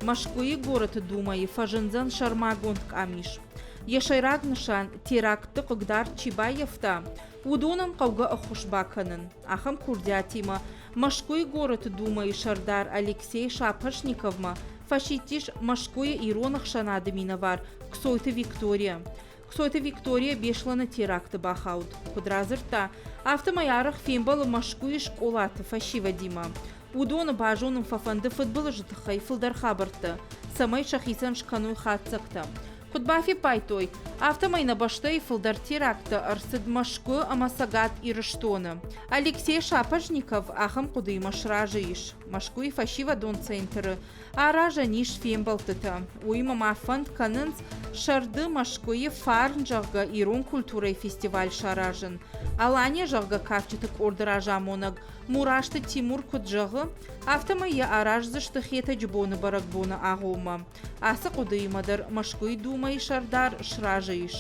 Мӕскуыйы горӕты Думӕйы фӕзындзӕн сӕрмагонд къамис. Йӕ сӕйраг нысан терактты хъыгдард чи баййӕфта, уыдонӕн хъӕугӕ ӕххуыс бакӕнын. Ахӕм курдиатимӕ Мӕскуыйы горӕты Думӕйы сӕрдар Алексей Шапошниковмӕ фӕсидтис Мӕскуыйы ирон ӕхсӕнады минӕвар Кцойты Виктория. Кцойты Виктория Беслӕны теракты бахауд. Куыд радзырдта, афтӕмӕй арӕх фембӕлы Мӕскуыйы скъолаты фӕсивӕдимӕ. Уыдоны базонын фӕфӕнды фыдбылызы тыххӕй фылдӕр хабӕрттӕ, цӕмӕй сӕхицӕн скӕной хатдзӕгтӕ. Куыд бафиппайдтой, афтӕмӕй нӕ бӕстӕйы фылдӕр теракттӕ ӕрцыд Мӕскуы ӕмӕ Цӕгат Ирыстоны. Алексей Шапошников ахӕм хъуыдыимӕ сразы ис. Мӕскуыйы фӕсивӕдон центры аразӕн ис фембӕлдтытӕ. Уыимӕ ма фӕнд кӕнынц сӕрды Мӕскуыйы Фарн, зӕгъгӕ, ирон культурӕйы фестиваль саразын. Алания, зӕгъгӕ, кафджыты къорды разамонӕг Мурасты Тимур куыд зӕгъы, афтӕмӕй йӕ араздзысты Хетӕджы боны бӕрӕгбоны агъоммӕ. Ацы хъуыдыимӕ дӕр Мӕскуыйы Думӕйы сӕрдар сразы ис.